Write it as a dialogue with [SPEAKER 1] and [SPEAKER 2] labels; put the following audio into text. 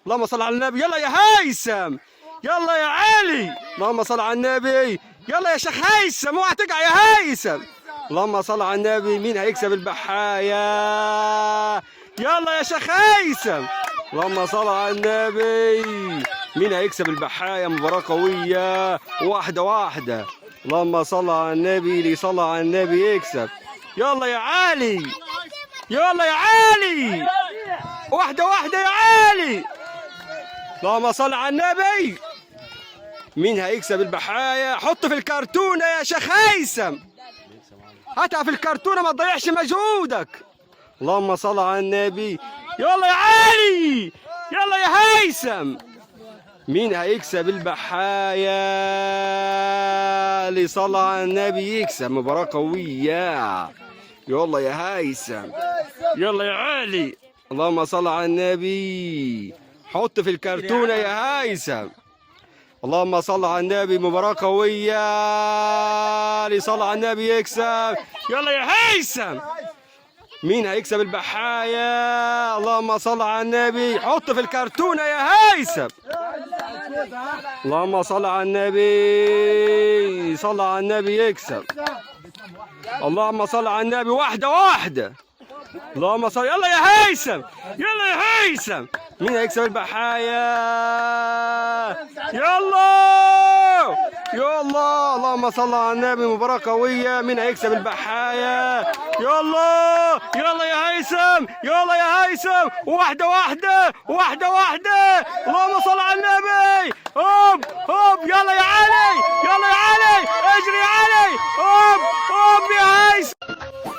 [SPEAKER 1] اللهم صل على النبي. يلا يا هيثم، يلا يا علي، اللهم صل على النبي. يلا يا شيخ هيثم، اوعى تقع يا هيثم. اللهم صل على النبي. مين هيكسب البحاية؟ يلا يا شيخ هيثم، اللهم صل على النبي. مين هيكسب البحاية؟ مباراة قوية، واحدة واحدة. اللهم صل على النبي، اللي يصلى على النبي يكسب. يلا يا علي، يلا يا علي، واحدة واحدة يا علي. اللهم صل على النبي. مين هيكسب البحاية؟ حط في الكرتونة يا شيخ هيثم، هاتها في الكرتونة، ما تضيعش مجهودك. اللهم صل على النبي. يلا يا علي، يلا يا هيثم. مين هيكسب البحاية؟ اللي صلى على النبي يكسب. مباراة قوية. يلا يا هيثم، يلا يا علي، اللهم صل على النبي. حط في الكرتونة يا هيثم. اللهم صل على النبي. مباراة قوية، اللي صلى على النبي يكسب. يلا يا هيثم. مين هيكسب البحاية؟ اللهم صل على النبي. حط في الكرتونة يا هيثم. اللهم صل على النبي، صلى على النبي يكسب. اللهم صل على النبي. واحدة واحدة. اللهم صل. يلا يا هيثم، يلا يا هيثم. مين هيكسب البحاية؟ يلا يلا، اللهم صل على النبي. مباراة قوية، مين هيكسب البحاية؟ يلا يلا يا هيثم، يلا يا هيثم. واحدة واحدة، واحدة واحدة. اللهم صل على النبي. هوب هوب، يلا يا علي، يلا يا علي، اجري يا علي. هوب هوب يا هيثم.